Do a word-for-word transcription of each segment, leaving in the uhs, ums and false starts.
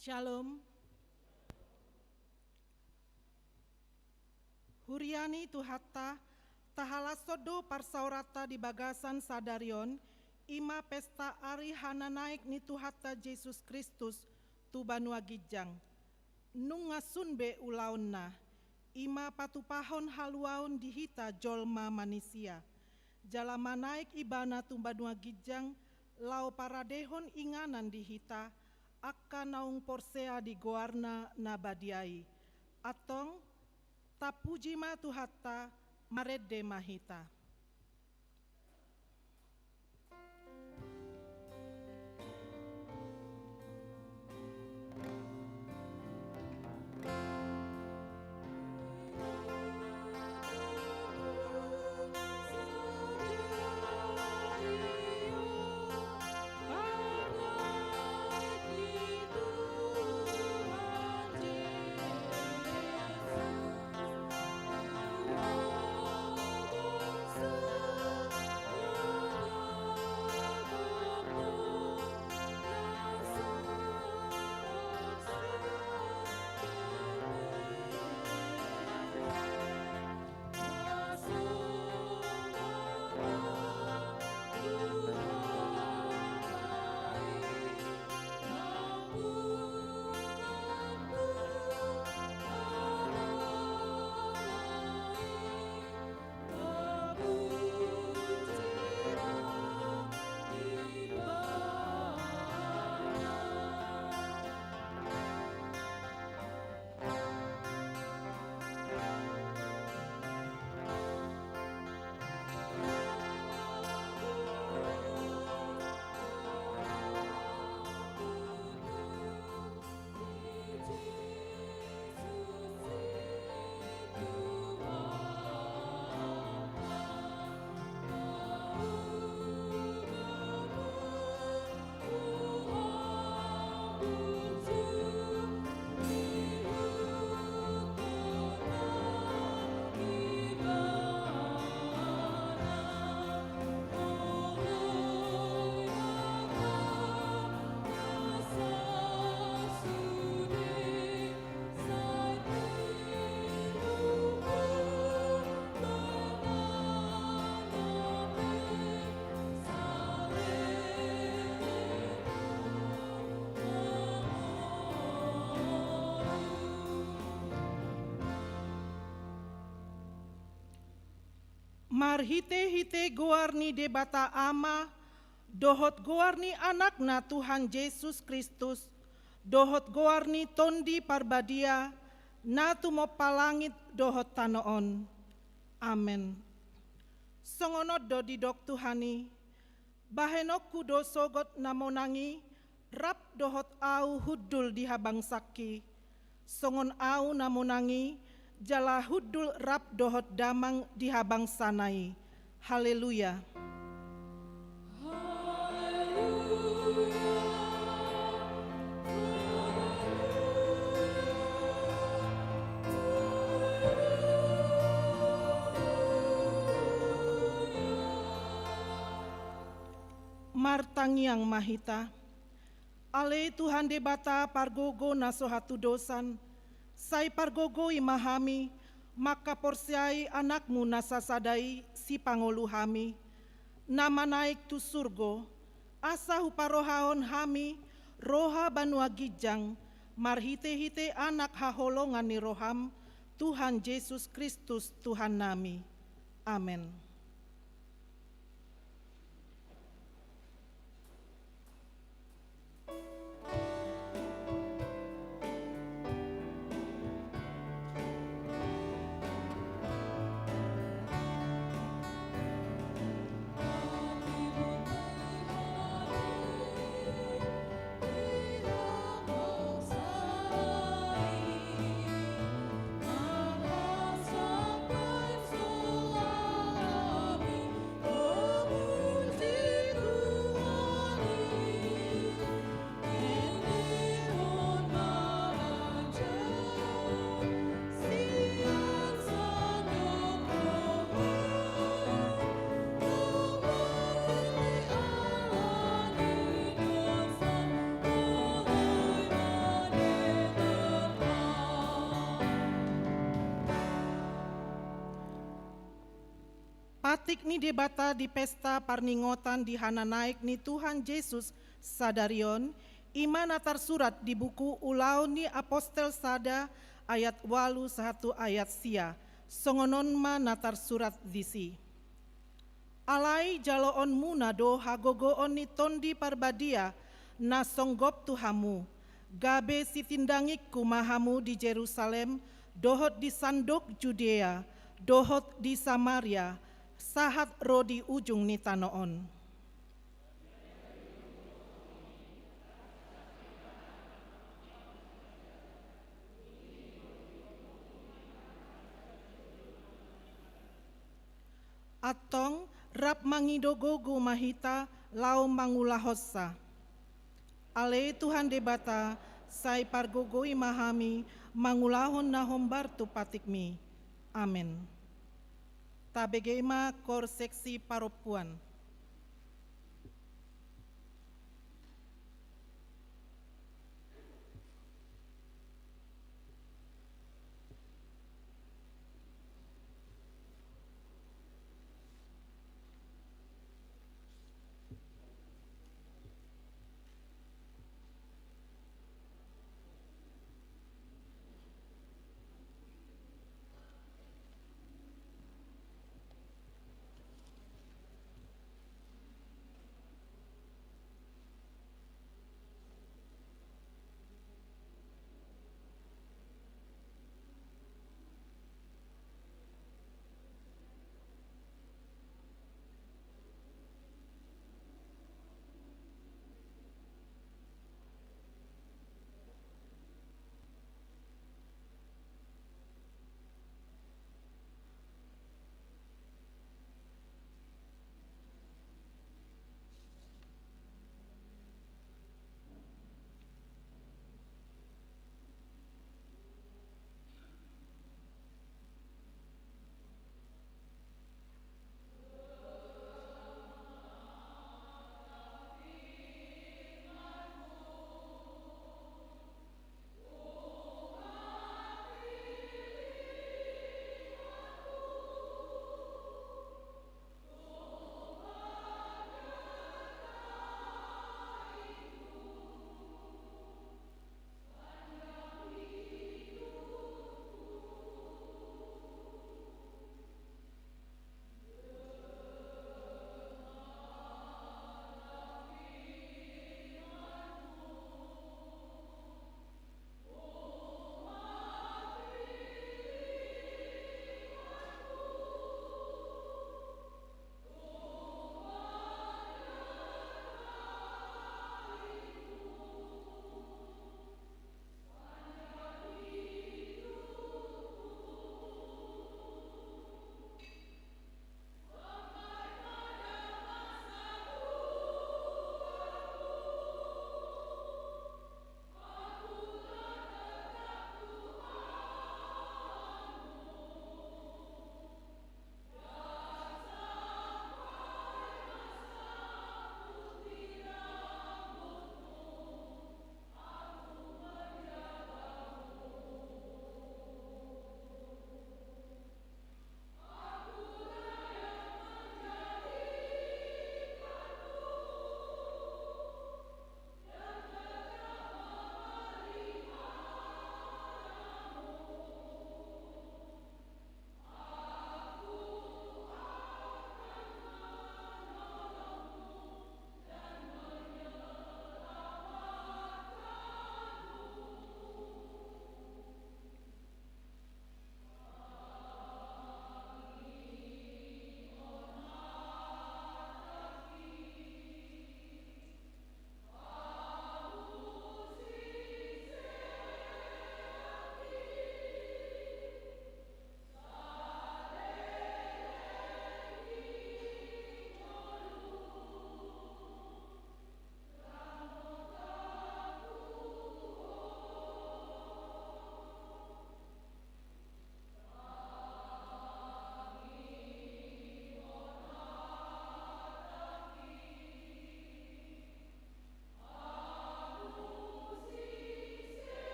Shalom. Huria ni Tuhanta, tahalashon do parsaoranta di bagasan sadari on, i ma pesta ari hananaek ni Tuhanta Jesus Kristus tu banua ginjang. Nunga sun be ulaonna, i ma patupahon haluaon di hita jolma manisia. Jala manaek Ibana tu banua ginjang, laho paradehon inganan di hita, angka naung porsea di goarna na badia i. Antong, tapuji ma Tuhanta, marende ma hita. Marhitehite goar ni Debata Ama, dohot goar ni Anakna Tuhan Jesus Kristus, dohot goar ni Tondi Parbadia, na tumompa langit dohot tano on. Amen. Songon on do didok Tuhan i, bahenonku do sogot na monang i, rap dohot ahu hundul di habangsanki. Songon ahu na monang i, jala hundul rap dohot damang di habangsana i. Haleluya. Martangiang ma hita. Ale Tuhan Debata pargogo na so hatudosan, sai pargogoi ma hami, mangkaporseai Anakmu na sasada i sipangolu hami, na manaek tu surgo, asa huparohahon hami roha banua ginjang, marhitehite Anak haholongan ni roham, Tuhan Jesus Kristus Tuhannami. Amen. Patik ni Debata di pesta parningotan di hananaek ni Tuhan Jesus sadari on, i ma na tarsurat di buku Ulaon ni Apostel sada ayat ualu sahat tu ayat sia, songon on ma na tarsurat disi. Alai jaloonmuna do hagogoon ni Tondi Parbadia na songgop tu hamu, gabe sitindangingku ma hamu di Jerusalem, dohot di sandok Judea, dohot di Samaria, sahat ro di ujung ni tano on. Antong, rap mangido gogo ma hita laho mangulahonsa. Ale Tuhan Debata, sai pargogoi ma hami mangulahon na hombar tu patikmi. Amen. Tabege ma kor seksi parompuan.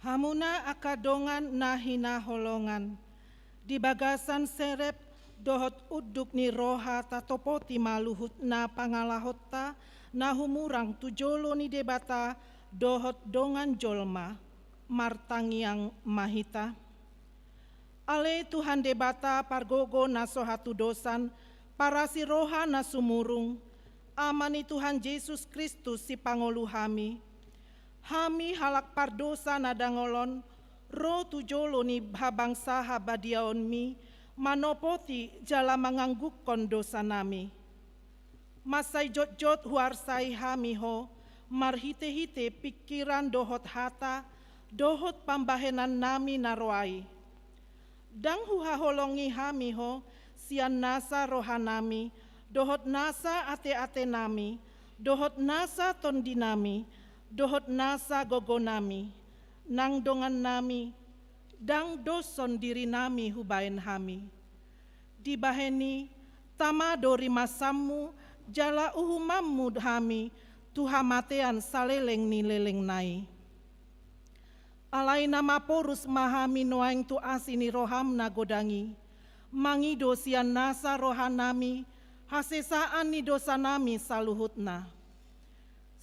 Hamuna angka dongan na hinaholongan, di bagasan serep dohot unduk ni roha tatopoti ma luhut na pangalahonta na humurang tu jolo ni Debata dohot dongan jolma. Martangiang ma hita. Ale Tuhan Debata pargogo na so hatudosan, parasi roha na sumurung, Ama ni Tuhan Jesus Kristus sipangolu hami. Hami halak pardosa na dangol on, ro tu jolo ni habangsa habadiaonmi, manopoti jala manganggukkon dosanami. Mansai jotjot huarsai hami ho, marhitehite pingkiran dohot hata, dohot pambahenannami na ro ai. Ndang huhaholongi hami ho, sian nasa rohanami, dohot nasa ateatenami, dohot nasa tondinami, dohot nasa gogonami, nang dongannami, ndang doshon dirinami hubahen hami. Dibahen i, tama do rimasanmu, jala uhumanmu hami, tu hamatean saleleng ni lelengna i. Alai na maporus ma hami nuaeng tu asi ni roham na godang i, mangido sian nasa rohanami, hasesaan ni dosanami saluhutna.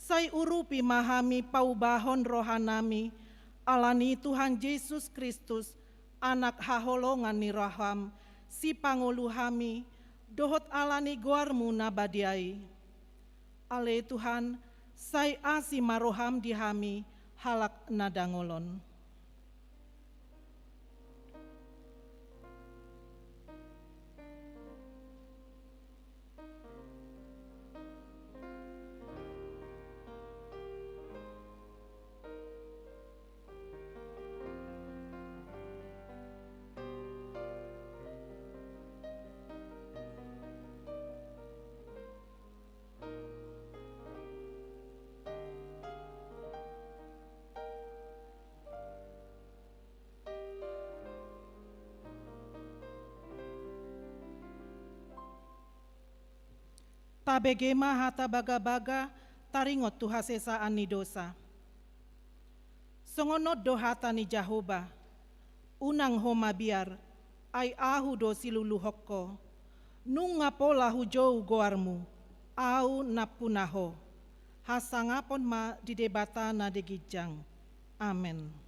Sai urupi ma hami paubahon rohanami, ala ni Tuhan Jesus Kristus, Anak haholongan ni roham, sipangolu hami, dohot ala ni goarmu na badia i. Ale Tuhan, sai asi ma roham di hami, halak na dangol on. Tabege ma hata bagabaga taringot tu hasesaan ni dosa. Songon on do hata ni Jahowa: Unang ho mabiar, ai Ahu do siluluhon ho. Nunga pola hujou goarmu, Ahu nampuna ho. Hasangapon ma di Debata na di ginjang. Amen.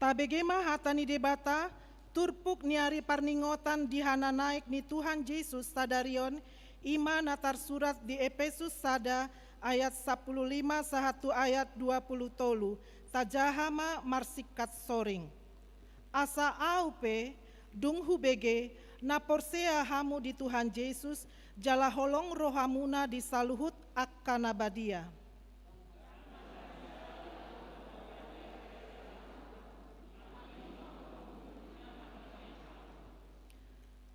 Tabege ma hata ni Debata, turpuk ni ari parningotan di hananaek ni Tuhan Jesus sadari on, i ma na tarsurat di Epesus sada ayat sampulu lima sahat tu ayat dua pulu tolu, tajaha ma marsingkat soring. Asa ahu pe, dung hubege, na porsea hamu di Tuhan Jesus, jala holong rohamuna di saluhut angka na badia.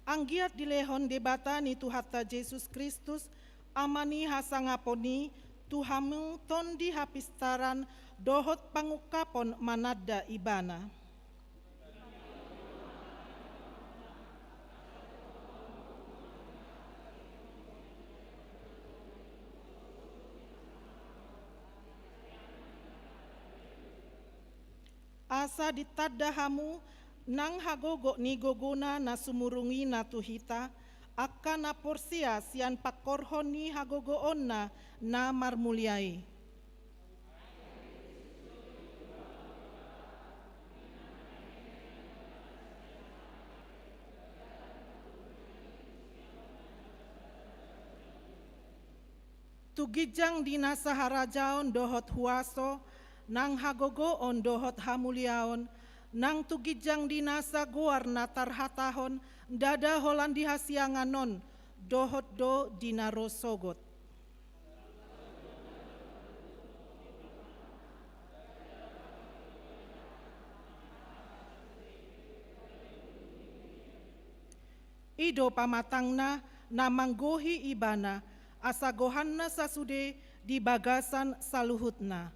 Anggiat dilehon Debata ni Tuhanta Jesus Kristus, Ama ni hasangapon i, tu hamu tondi hapistaran dohot pangungkapon mananda Ibana. Asa ditanda hamu nang hagogot ni gogona na sumurung i na tu hita, angka na porsea sian pangkorhon ni hagogoonna na marmulia i. Tu ginjang di nasa harajaon dohot huaso, nang hagogoon dohot hamuliaon, nang tu ginjang di nasa goar na tarhatahon, ndada holan di hasiangan on, dohot do di na ro sogot. I do pamatangna na manggohi ibana, asa gohanna sasude di bagasan saluhutna.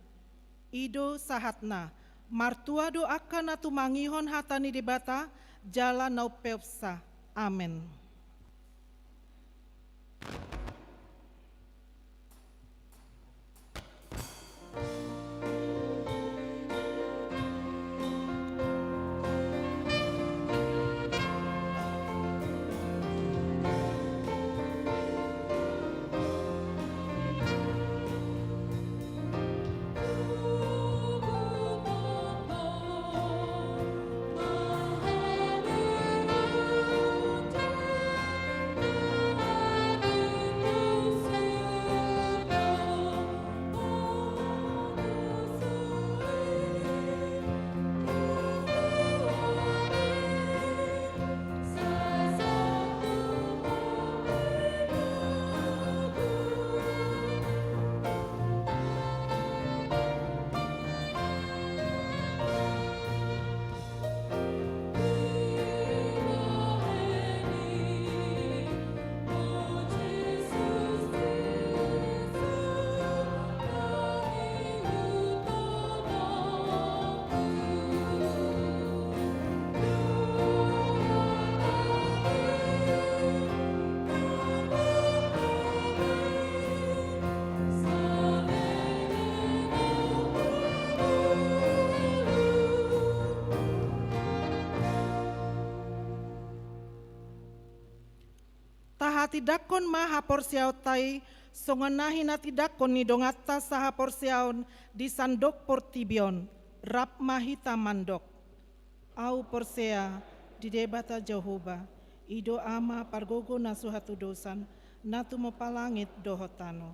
I do sahatna, martua do angka na tumangihon hata ni Debata, jala na umpeopsa. Amen. Tahatindangkon ma haporseaonta i, songon na hinatindangkon ni donganta sahaporseaon di sandok portibi on. Rap ma hita mandok. Ahu porsea di Debata Jahowa, i do Ama pargogo na so hatudosan, na tumompa langit dohot tano.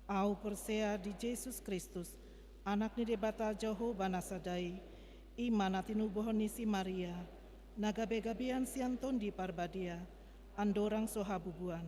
Ahu porsea di Jesus Kristus, Anak ni Debata Jahowa na sada i, i ma na tinubuhon ni si Maria, na gabegabean sian Tondi Parbadia, andorang so habubuan.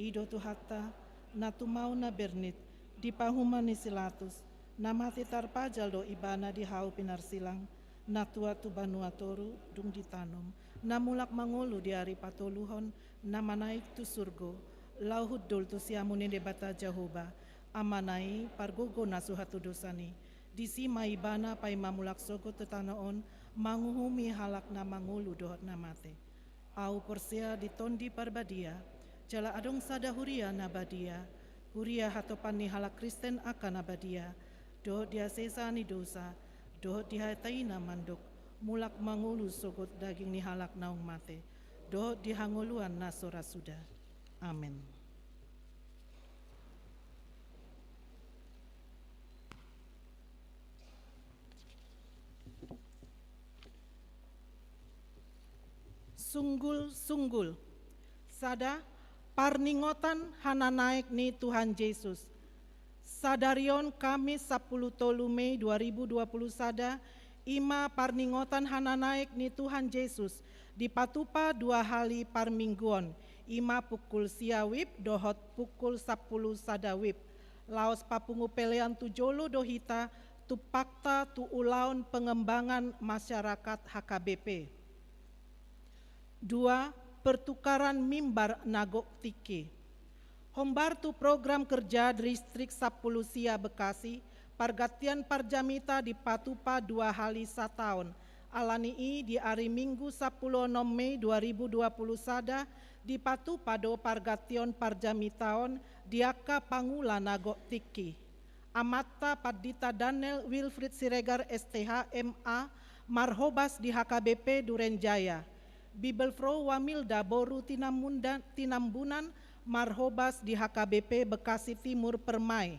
I do Tuhanta, na tumau na bernit, di pahuman ni si Latus, na mate tarpajal do ibana di hau pinarsilang, na tuat tu banua toru, dung ditanom, na mulak mangolu di ari patoluhon, na manaek tu surgo, laho hundul tu siamun ni Debata Jahowa, Amana i, pargogo na so hatudosan i. Disi ma ibana paima mulak sogot tu tano on, manguhumi halak na mangolu dohot na mate. Ahu porsea di Tondi Parbadia, jala adong sada huria na badia, huria hatopan ni halak Kristen angka na badia, dohot di hasesaan ni dosa, dohot di hatahinan mandok, mulak mangolu sogot daging ni halak naung mate, dohot di hangoluan na so ra suda. Amen. Sunggul-sunggul. Sada, parningotan hananaek ni Tuhan Jesus. Sadari on Kamis sampulu tolu Mei dua ribu dua puluh sada, i ma parningotan hananaek ni Tuhan Jesus, dipatupa dua hali parmingguon, i ma pukul sia wib dohot pukul sampulu sada wib. Laos papungu pelean tu jolo do hita, tumpakta tu ulaon pengembangan masyarakat H K B P. Dua, pertukaran mimbar na gok tingki. Hombar tu program kerja Distrik sampulu sia Bekasi, pargantian parjamita dipatupa dua hali sataon. Alani i di ari Minggu sampulu onom Mei dua ribu dua puluh sada, dipatupa do pargantion parjamita on di angka pangula na gok tingki. Amanta Pandita Daniel Wilfried Siregar, S T H, M A, Marhobas di H K B P Duren Jaya, Bibelfrau Wamilda boru Tinamunda-, Tinambunan, marhobas di H K B P Bekasi Timur Permai.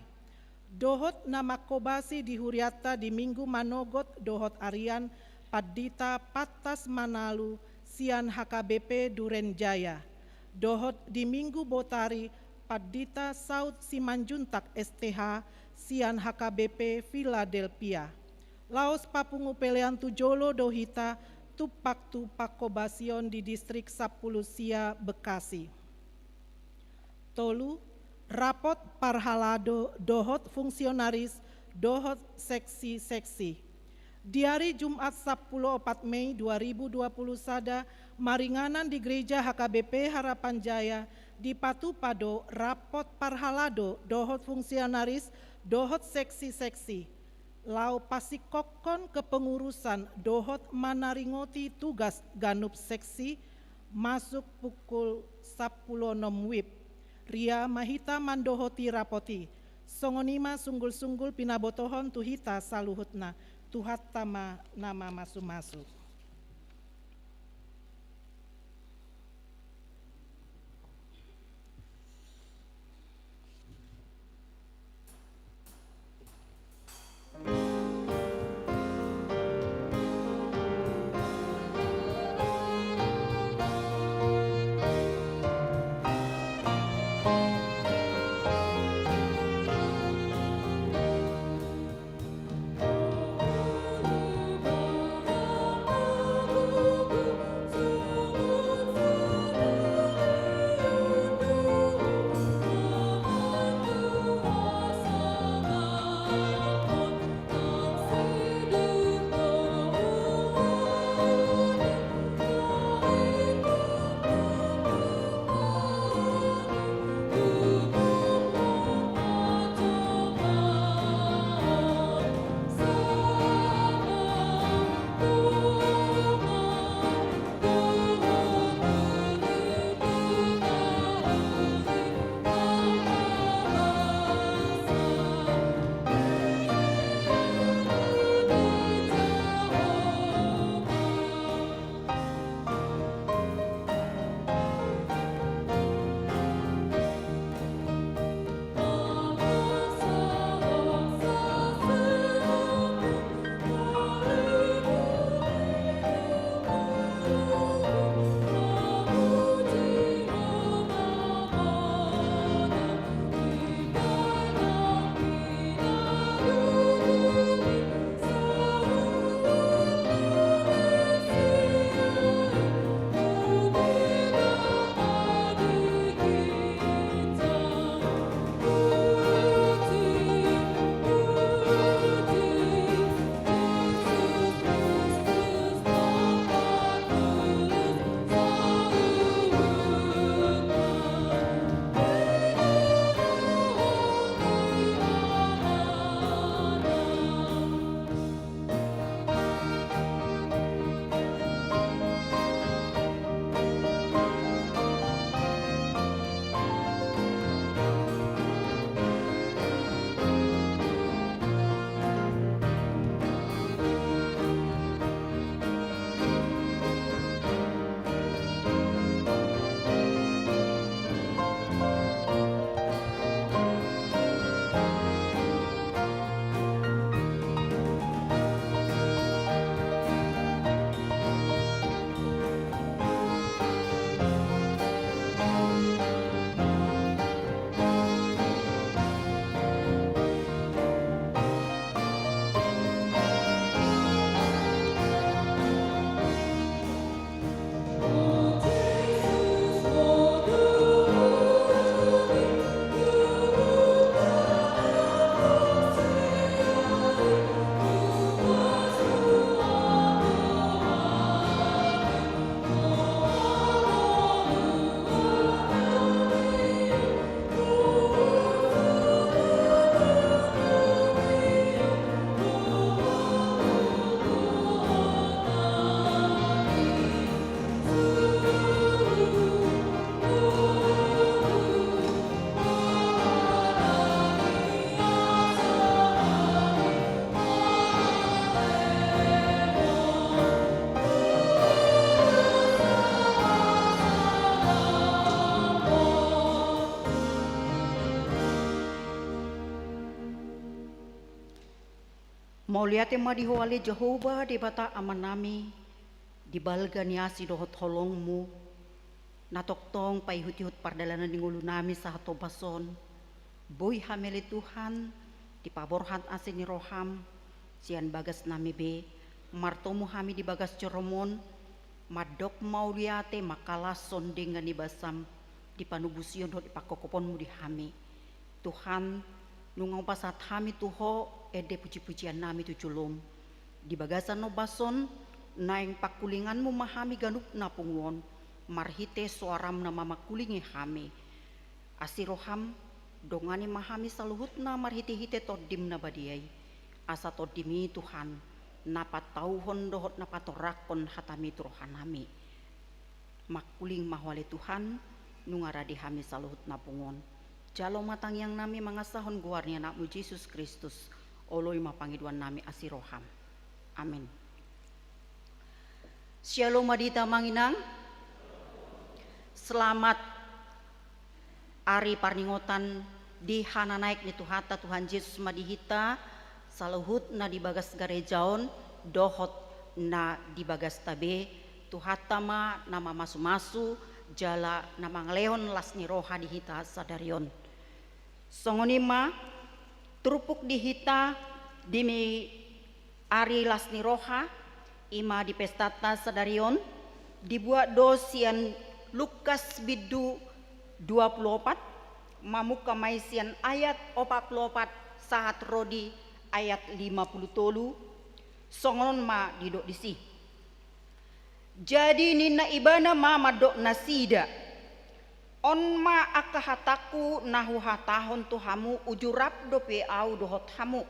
Dohot na manghobasi di hurianta di Minggu Manogot dohot arian, Pandita Pantas Manalu sian H K B P Duren Jaya. Dohot di Minggu Botari, Pandita Saud Simanjuntak S T H sian H K B P Philadelphia. Laos papungu pelean tu jolo do hita tumpak tu panghobasion di Distrik Sampulu Sia Bekasi. Tolu, rapot parhalado dohot fungsionaris dohot seksi-seksi. Di ari Jumat sampulu opat Mei dua ribu dua puluh sada, maringanan di Gereja H K B P Harapan Jaya, dipatupa do rapot parhalado dohot fungsionaris dohot seksi-seksi. Laho pasingkokkon kepengurusan dohot manaringoti tugas ganup seksi masuk pukul sampulu onom wib. Ria ma hita mandohoti rapot i. Songon i ma sunggul-sunggul pinabotohon tu hita saluhutna. Tuhanta ma na mamasu-masu. Mauliate ma di Ho ale Jahowa Debata Amanami, di balga ni asi dohot holongmu, na tongtong paihut-ihut pardalanan ni ngolunami sahat ombas on. Boi hami ale Tuhan, dipaborhat asi ni roham, sian bagasnami be, martomu hami di bagas joromu on, mandok mauliate mangkalashon denggan ni basam, di panubusion dohot di pangkophononmu di hami. Tuhan, nunga hupasahat hami tu Ho, ende puji-pujiannami tu jolom. Di bagasan ombas on, naeng pangkulinganmu ma hami ganup na pungu on, marhite soaram na mamangkulingi hami. Asi roham, dongani ma hami saluhutna marhite-hite tondim na badia i. Asa tondim i Tuhan, na patauhon dohot na patorangkon hatami tu rohanami. Mangkuling ma Ho ale Tuhan, nunga rade hami saluhutna pungu on. Jalo ma tangiangnami mangasahon goar ni Anakmu Jesus Kristus, oloi ma pangidoannami asi roham. Amin. Syalom ma di hita amang inang. Selamat ari parningotan di hananaek ni Tuhanta Tuhan Jesus ma di hita, saluhut na di bagas gareja on, dohot na di bagasta be, Tuhanta ma na mamasu-masu, jala na mangalehon las ni roha di hita sadari on. Songon i ma, turpuk di hita di ari las ni roha, i ma di pestanta sadari on, dibuat do sian Lukas bindu dua pulu opat, mamungka ma i sian ayat opat pulu opat sahat ro di ayat lima pulu tolu, songon on ma didok disi. Jadi ninna ibana ma mandok nasida, on ma angka hatangku na huhatahon tu hamu uju rap dope au dohot hamu.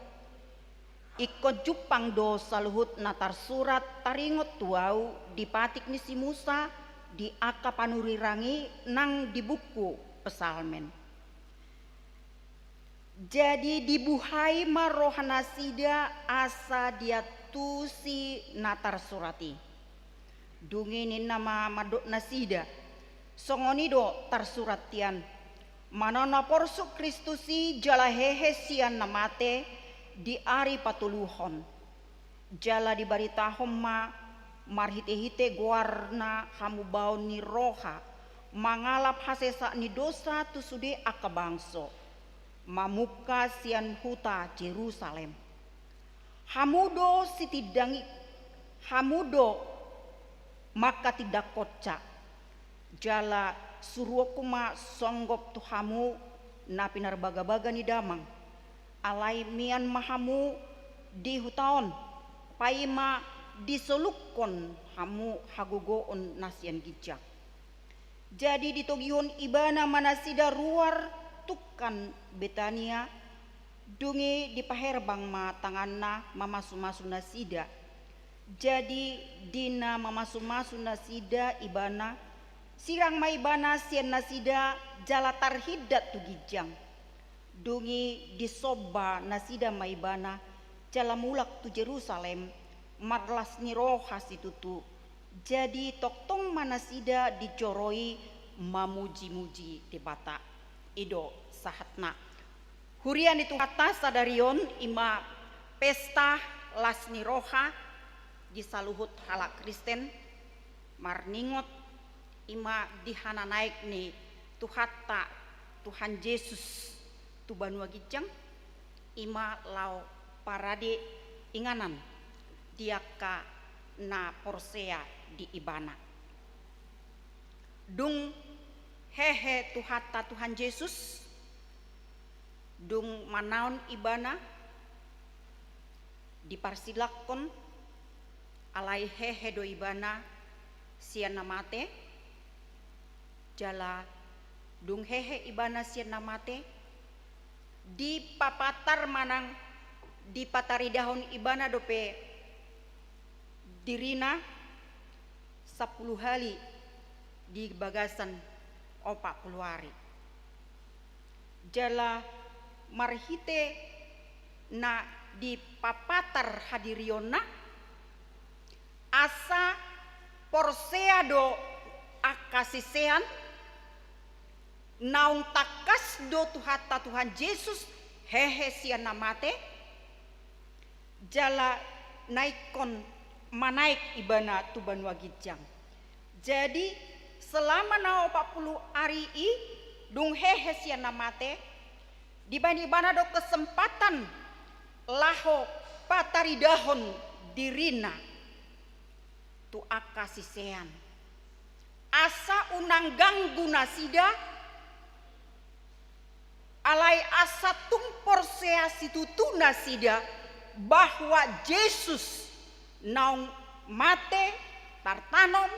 Ingkon jumpang do saluhut na tarsurat taringot tu au di patik ni si Musa, di angka panurirang i nang di buku Psalmen. Jadi dibuhai ma roha nasida asa diantusi na tarsurat i. Dung i ninna ma mandok nasida, songon i do tarsurat tian, manang na porsuk Kristus i jala hehe sian na mate di ari patoluhon. Jala dibaritahon ma marhite-hite goarna hamubaon ni roha, mangalap hasesaan ni dosa tu sude angka bangso, mamungka sian huta Jerusalem. Hamu do sitindang i, hamu do mangkatindangkonsa. Jala suruonku ma songgop tu hamu na pinarbaga-baga ni damang. Alai mian ma hamu di huta on, paima disolukkon hamu hagogoon na sian ginjang. Jadi ditogihon ibana ma nasida ruar tungkan Betania, dung i dipaherbang ma tanganna mamasu-masu nasida. Jadi di na mamasu-masu nasida ibana, sirang ma ibana sian nasida jala tarhindat tu ginjang. Dung i disomba nasida ma ibana jala mulak tu Jerusalem, marlas ni roha situtu. Jadi tongtong ma nasida di joro i mamuji-muji Debata. I do sahatna. Huria ni Tuhanta sadari on, i ma pesta las ni roha di saluhut halak Kristen, marningot i ma di hananaek ni Tuhanta Tuhan Jesus tu banua ginjang, i ma laho parade inganan di angka na porsea di ibana. Dung hehe Tuhanta Tuhan Jesus, dung manaon ibana, diparsilakkon, alai hehe do ibana sian na mate. Jala dung hehe ibana sian na mate, dipapatar manang dipataridahon ibana dope dirina sampulu hali di bagasan opat pulu ari. Jala marhite na dipapatar hadirionna, asa porsea do angka sisean, naung tangkas do Tuhanta Tuhan Jesus hehe sian na mate, Jala na ingkon manaek ibana tu banua ginjang. Jadi, selama na opat pulu ari i, dung hehe sian na mate, dibahen ibana do kesempatan laho pataridahon dirina tu angka sisean. Asa unang ganggu nasida, alai asa tung porsea situtu nasida bahwa Jesus naung mate, tartanom,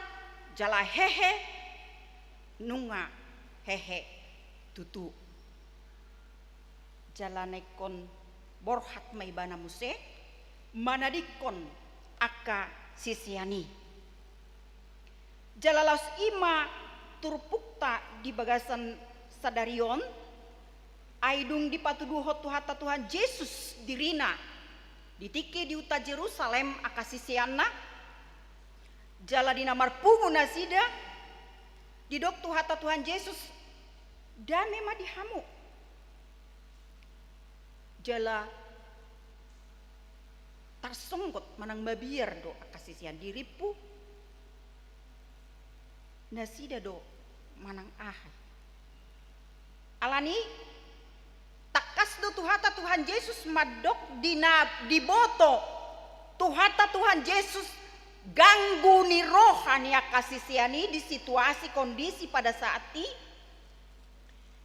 jala hehe, nunga hehe tutu. Jala na ingkon borhat ma ibana muse manadingkon angka sisean i. Jala laos i ma turpukta di bagasan sadari on, ai dung dipatuduhon Tuhanta Tuhan Jesus dirina di tingki di huta Jerusalem angka siseanna, jala di na marpungu nasida, didok Tuhanta Tuhan Jesus, "Dame ma di hamu." Jala tarsonggot manang mabiar do angka sisean, dirimpu nasida do manang aha. Alani tangkas do Tuhanta Tuhan Jesus mandok di na diboto Tuhanta Tuhan Jesus ganggu ni roha ni angka sisean i di situasi kondisi pada saat i,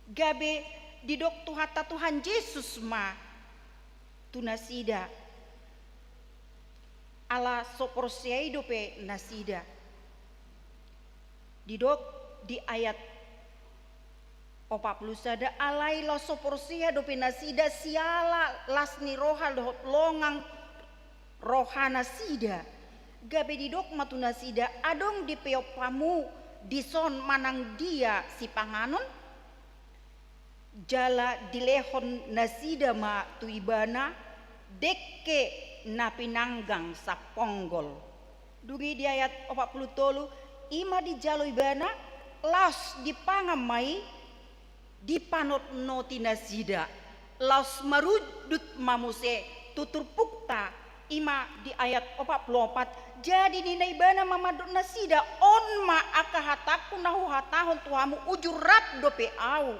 gabe didok Tuhanta Tuhan Jesus ma tu nasida, ala so porsea i dope nasida. Didok di ayat opat pulu sada, alai laos so porsea dope nasida siala las ni roha dohot longang rohanasida. Gabe didok ma tu nasida, "Adong dipeop hamu dison manang dia sipanganon?" Jala dilehon nasida ma tu ibana dengke na pinanggang saponggol. Dung i di ayat opat pulu tolu, i ma dijalo ibana, laos dipangan ma i, dipanotnoti nasida, laos marudut ma muse tu turpukta, i ma di ayat opat pulu opat, jadi ninna ibana ma mandok nasida, "On ma angka hatangku na huhatahon tu hamu, ujur rap dope ahu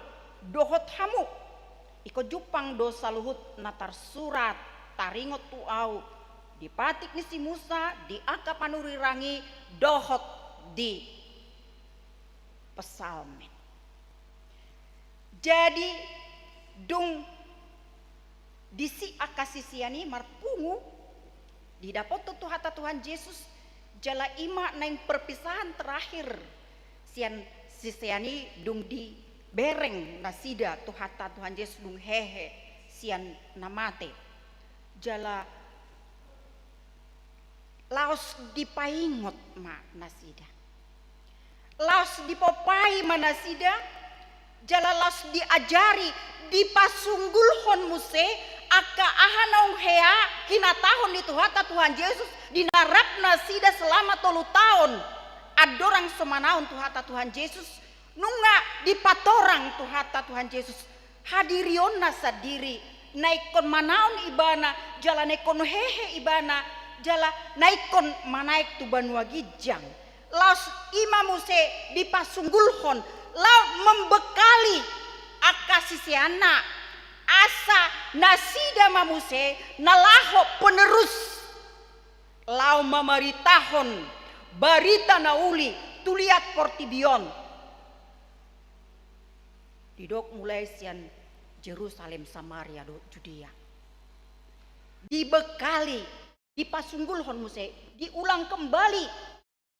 dohot hamu. Ingkon jumpang do saluhut na tarsurat taringot tu ahu di patik ni si Musa, di angka panurirang i dohot di Psalmen." Jadi, dung disi angka sisean i marpungu, didapothon Tuhanta Tuhan Jesus, jala i ma naeng perpisahan terakhir sian sisean i dung dibereng nasida Tuhanta Tuhan Jesus dung hehe sian na mate. Jala laos dipaingot ma nasida. Laos dipopai ma nasida, jala laos diajari, dipasunggulhon muse angka aha naung hea hinatahon ni Tuhanta Tuhan Jesus di na rap nasida selama tolu taon andorang so manaon Tuhanta Tuhan Jesus, nunga dipatorang Tuhanta Tuhan Jesus hadirionna sandiri, na ingkon manaon ibana, jala na ingkon hehe ibana, jala na ingkon manaek tu banua ginjang. Laos i ma muse dipasunggulhon, laos membekali angka siseanna, asa nasida ma muse na laho penerus, laho mamaritahon barita na uli tu liat portibi on. Didok mulai sian Jerusalem, Samaria dohot Judea. Dibekali, dipasunggulhon muse, diulang kembali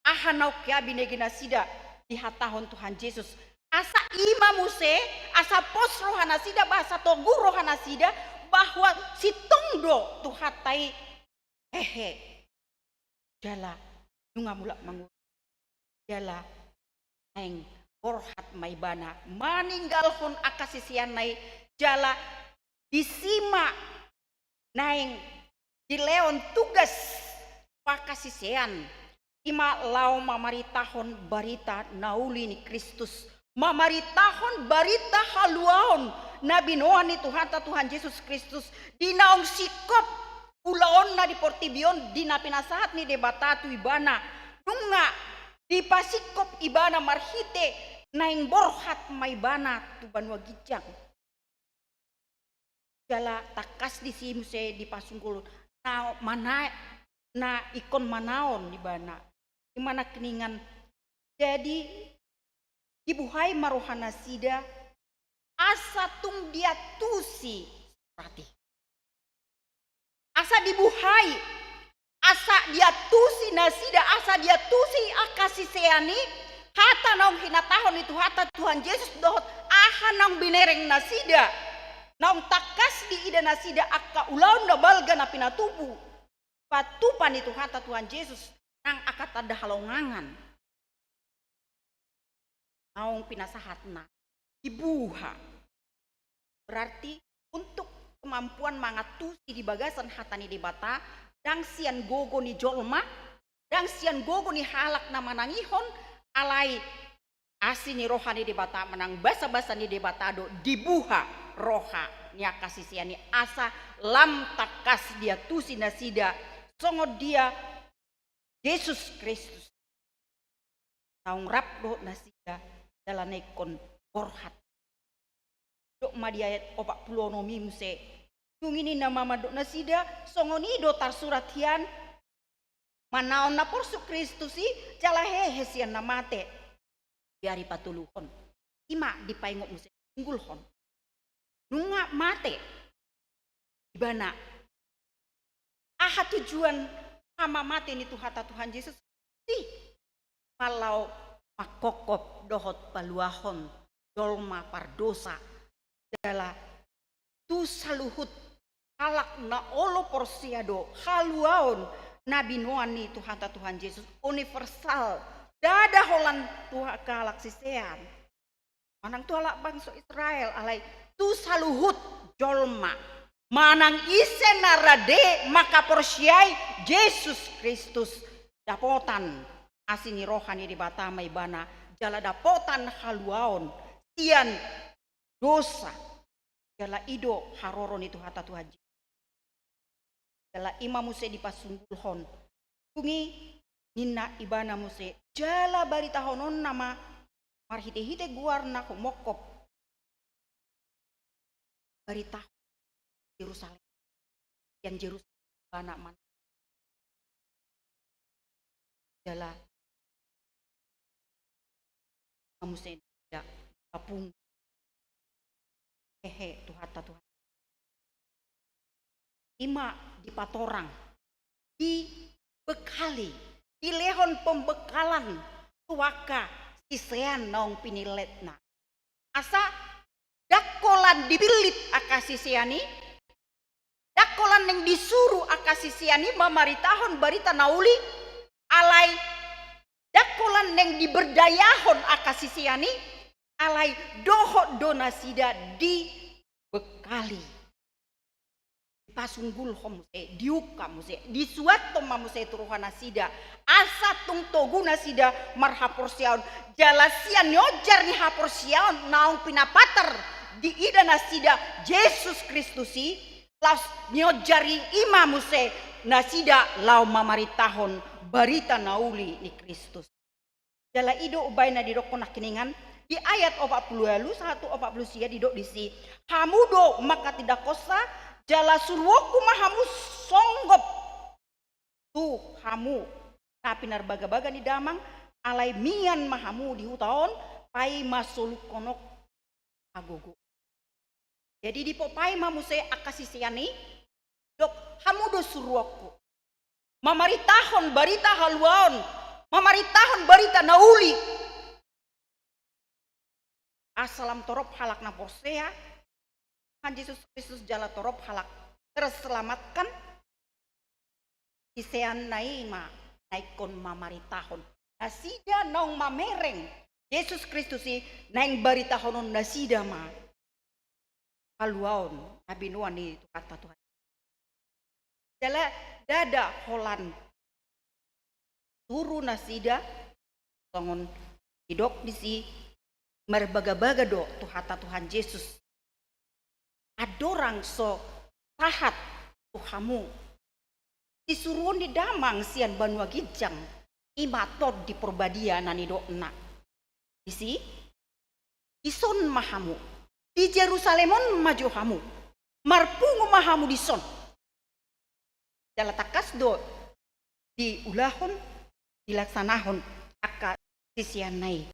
aha naung hea binege nasida dihatahon Tuhan Jesus. Asa i ma muse, asa pos rohanasida, bahasa togu rohanasida, bahwa sintong do Tuhanta i hehe. Jala nunga mulak mangolu. Jala naeng borhat ma ibana maninggalhon angka siseanna i, jala disi ma naeng dilehon tugas angka sisean, i ma laho mamaritahon barita na uli ni Kristus, mamaritahon barita haluaon na binoan ni Tuhanta Tuhan Jesus Kristus di naung singkop ulaonna di portibi on di na pinasahat ni Debata tu ibana, nunga dipasingkop ibana marhite naeng borhat ma ibana tu banua ginjang. Jala tangkas disi muse dipasunggul na mana, na ingkon manaon ibana. I ma nangkiningan. Jadi dibuhai ma rohanasida asa tung diantusi surat i. Asa dibuhai, asa diantusi nasida, asa diantusi angka sisean i, hata naung hinatahon ni Tuhanta Tuhan Jesus dohot aha naung binereng nasida, naung tangkas diida nasida angka ulaon na balga na pinatubu, patupa ni Tuhanta Tuhan Jesus nang angka tanda halongangan naung pinasahatna dibuha. Berarti untuk kemampuan mangantusi di bagasan hata ni Debata, ndang sian gogo ni jolma, ndang sian gogo ni halak na manangihon, alai asi ni roha ni Debata manang basabasa ni Debata do dibuha roha ni angka sisean i asa lam tangkas diantusi nasida songon dia Jesus Kristus. Naung rap dohot nasida jala na ingkon borhat. Dok ma di ayat opat pulu onom i muse. Dung i ninna ma mandok nasida, songon i do tarsurat hian, manaon na porsuk Kristus i jala hehe sian na mate di ari patoluhon. I ma dipaingot muse, sunggulhon. Nunga mate ibana. Aha tujuan hamamate ni Tuhanta Tuhan Jesus? Di ma laho mangkophop dohot paluahon jolma pardosa jala tu saluhut halak na olo porsea do haluaon na binoan ni Tuhanta Tuhan Jesus universal, ndada holan tu halak sisean manang tu halak bangso Israel, alai tu saluhut jolma manang ise na rade mangkaporseai Jesus Kristus, dapotan asi ni roha ni Debata ma ibana jala dapotan haluaon sian dosa. Jala i do haroro ni Tuhanta Tuhan Jesus. Jala i ma muse dipasunggulhon. Dung i ninna ibana muse, jala baritahononna ma marhitehite goarna humongkop baritahon Jerusalem. Sian Jerusalem ibana mana jala ma muse nasida, papung hehe Tuhanta Tuhan. I ma dipatorang, dibekali, dilehon pembekalan tu angka sisean naung pinilletna. Asa ndang holan dipillit angka sisean i, ndang holan naeng disuru angka sisean i mamaritahon barita na uli, alai ndang holan naeng diberdayahon angka sisean i, alai dohot do nasida dibekali. Dipasunggulhon muse, diungkap muse, disuathon ma muse tu rohanasida, asa tung togu nasida marhaporseaon, jala sian niojar ni haporseaon naung pinapatar diida nasida Jesus Kristus i, laos niojar i i ma muse nasida laho mamaritahon barita na uli ni Kristus. Jala i do umbaen na didokkon nangkiningan di ayat opat pulu ualu sahat tu opat pulu sia, didok disi, hamu do mangkatindangkonsa, jala suruonku ma hamu songgop tu hamu na pinarbagabaga ni damang, alai mian ma hamu di huta on, paima solukhon hagogoon. Jadi dipopai ma muse angka sisean i, dok, hamu do suruonku mamaritahon barita haluaon, mamaritahon barita na uli, asa lam torop halak na porsea Tuhan Jesus Kristus jala torop halak terselamatkan. Siseanna i ma na ingkon mamaritahon. Nasida naung mamereng Jesus Kristus i, naeng baritahonon nasida ma haluaon na binoan ni Tuhanta Tuhan. Jala ndada holan suru nasida, songon didok disi, marbagabaga do tu hata Tuhan Jesus. Andorang so sahat tu hamu sisuruon ni damang sian banua ginjang, i ma Tondi Porbadia na nidokna. Disi, dison ma hamu, di Jerusalem on ma jo hamu, marpungu ma hamu dison. Jala tangkas do diulahon, dilaksanahon angka siseanna i.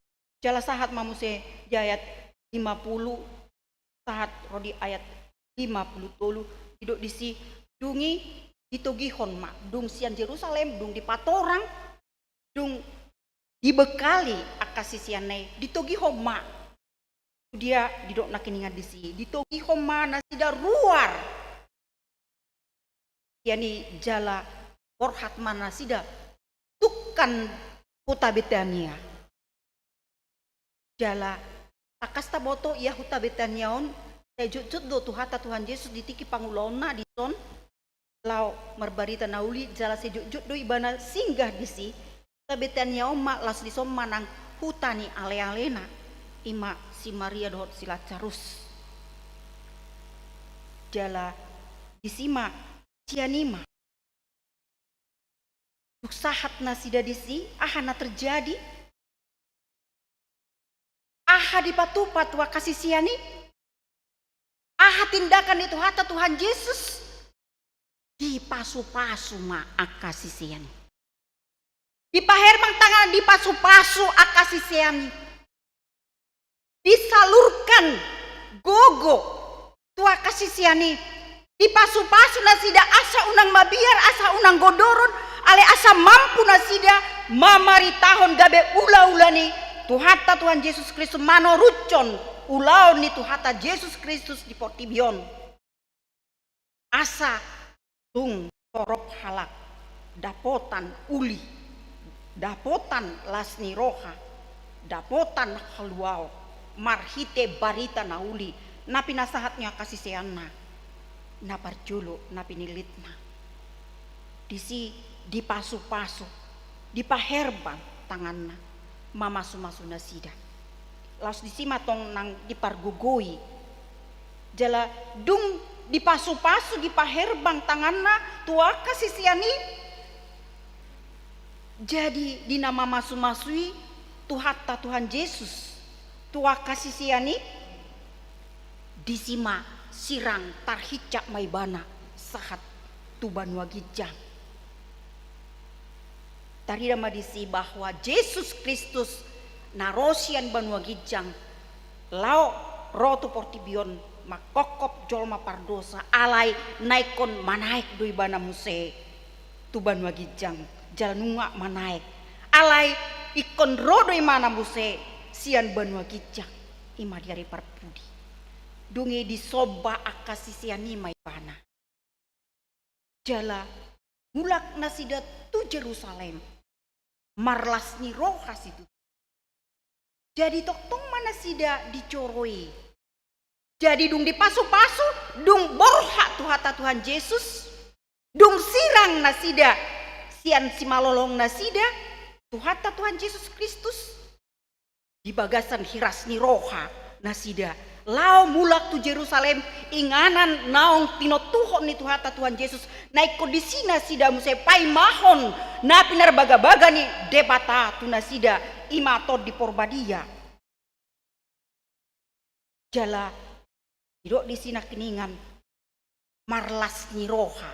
Jala sahat ma muse di ayat lima puluh, sahat ro di ayat lima puluh tolu, didok disi, dung i ditogihon ma, dung sian Jerusalem, dung dipatorang, dung dibekali angka siseanna i, ditogihon ma. Dia didok nangkiningan disi, ditogihon ma nasida ruar sian i jala borhat ma nasida tungkan huta Betania. Jala tangkas taboto ia huta Betania on, sai jotjot do Tuhanta Tuhan Jesus di tingki pangulaonna dison, laho marbarita na uli, jala sai jotjot do ibana singgah disi. Huta Betania on ma, laos dison ma nang huta ni alealena, i ma si Maria dohot si Lasarus. Jala disi ma, sian i ma dung sahat nasida disi, aha na terjadi? Aha dipatupa tu angka sisean i? Aha tindakan ni Tuhanta Tuhan Jesus? Dipasupasu ma angka sisean i. Dipaherbang tangan, dipasupasu angka sisean i. Disalurkan gogo tu angka sisean i. Dipasupasu nasida asa unang mabiar, asa unang godoron, alai asa mampu nasida mamaritahon gabe ulaula ni Tuhanta Tuhan Jesus Kristus, manoruthon ulaon ni Tuhanta Jesus Kristus di portibi on. Asa tung torop halak dapotan uli, dapotan las ni roha, dapotan haluaon marhite barita na uli na pinasahat ni angka siseanna, na parjolo na pinillitna. Disi dipasupasu, dipaherbang tanganna, mamasumasu nasida. Laos disi ma tong nang dipargogoi. Jala dung dipasupasu, dipaherbang tanganna tu angka sisean i, jadi di na mamasumasu i Tuhanta Tuhan Jesus tu angka sisean i, disi ma sirang, tarhincak ma ibana sahat tu banua ginjang. Tarida ma disi bahwa Jesus Kristus na ro sian banua ginjang laho ro tu portibi on mangkophop jolma pardosa, alai na ingkon manaek do ibana muse tu banua ginjang, jala nunga manaek. Alai ingkon ro do ibana muse sian banua ginjang, i ma di ari parpudi. Dung i disomba angka sisean i ma ibana. Jala mulak nasida tu Jerusalem marlas ni roha situtu. Jadi tongtong ma nasida dijoroi. Jadi dung dipasupasu, dung borhat Tuhanta Tuhan Jesus, dung sirang nasida sian simalolong nasida Tuhanta Tuhan Jesus Kristus, di bagasan hiras ni roha nasida laho mulak tu Jerusalem, inganan naung tinontuhon ni Tuhanta Tuhan Jesus, na ingkon disi nasida muse paimahon na pinarbagabaga ni Debata tu nasida, i ma Tondi Porbadia. Jala didok disi nangkiningan, marlas ni roha.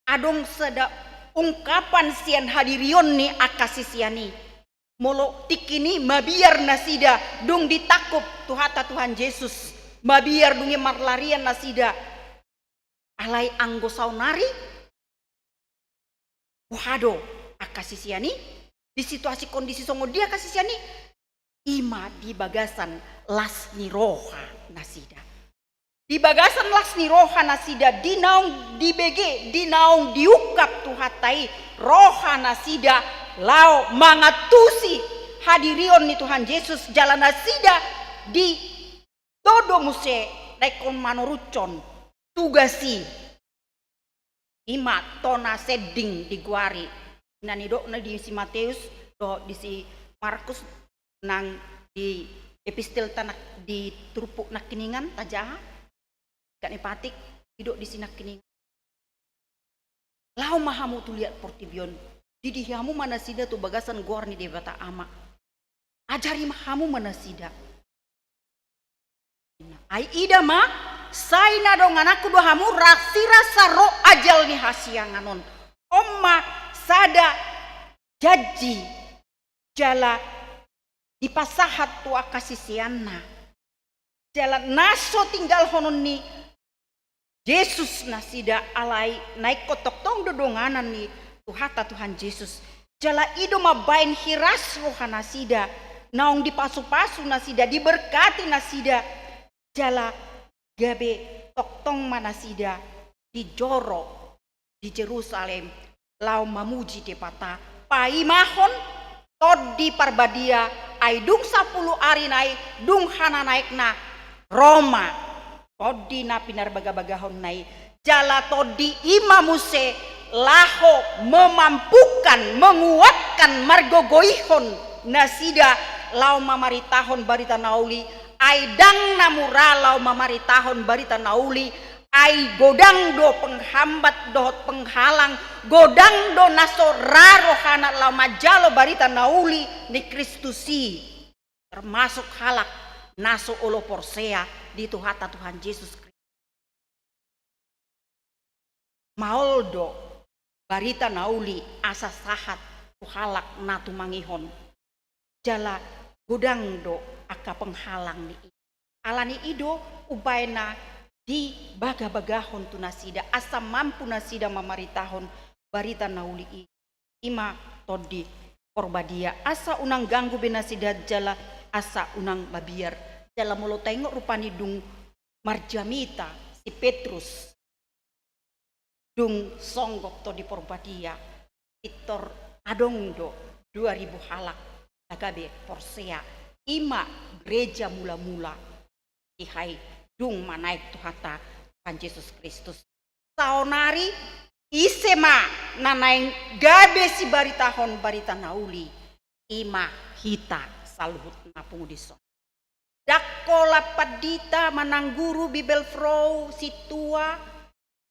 Adong sada ungkapan sian hadirion ni angka sisean i. Molo tingki i mabiar nasida dung ditangkup Tuhanta Tuhan Jesus, mabiar dung i marlarian nasida. Alai anggo saonari, boha do angka sisean i? Di situasi kondisi songon dia angka sisean i? I ma di bagasan las ni roha nasida. Di bagasan las ni roha nasida, di naung dibege, di naung diungkap Tuhanta i, roha nasida laho mangantusi hadirion ni Tuhan Jesus, jala nasida didok do muse na ingkon manoruthon tugas i. I ma tona sending digoari. Na nidokna di si Mateus dohot di si Markus, nang di epistelta na di turpuk nangkiningan tajaha. Gat ni patik, didok disi nangkiningan. Laho ma hamu tu liat portibi on, didihi hamu ma nasida tu bagasan goar ni Debata Ama. Ajari ma hamu ma nasida. Ai ida ma, sai na dongananku do hamu, rasirasa ro ajal ni hasiangan on. On ma sada janji jala dipasahat tu angka siseanna. Jala na so tinggalhonon ni Jesus nasida, alai na ingkon tongtong do donganan ni Tuhanta Tuhan Jesus. Jala i do mambahen hiras roha nasida, naung dipasupasu nasida, diberkati nasida. Jala gabe tongtong ma nasida di joro di Jerusalem, laho mamuji Debata, paimahon Tondi Parbadia. Ai dung sampulu ari nai, dung hananaekna, ro ma Tondi na pinarbagabagahonna i. Jala Tondi i ma muse laho memampukan, menguatkan, margogoihon nasida laho mamaritahon barita na uli. Ai ndang na mura laho mamaritahon barita na uli, ai godang do penghambat dohot penghalang, godang do na so ra rohana laho manjalo barita na uli ni Kristus i, termasuk halak na so olo porsea di Tuhanta Tuhan Jesus Kristus. Maol do barita na uli asa sahat tu halak na tumangihon. Jala godang do angka penghalang ni i. Alani i do umbahen na dibagabagahon tu nasida, asa mampu nasida mamaritahon barita na uli i. I ma Tondi Parbadia, asa unang ganggu be nasida jala asa unang mabiar. Jala molo taingot rupani dung marjamita si Petrus, dung songgop Tondi Parbadia, pintor adong do dua ribu halak na gabe porsea, i ma gereja mula-mula. Dihai dung manaek Tuhanta Tuhan Jesus Kristus. Saonari ise ma na naeng gabe sibaritahon barita na uli? I ma hita saluhutna pungu dison. Ndang holan pandita manang guru, Bibelvrouw, sintua,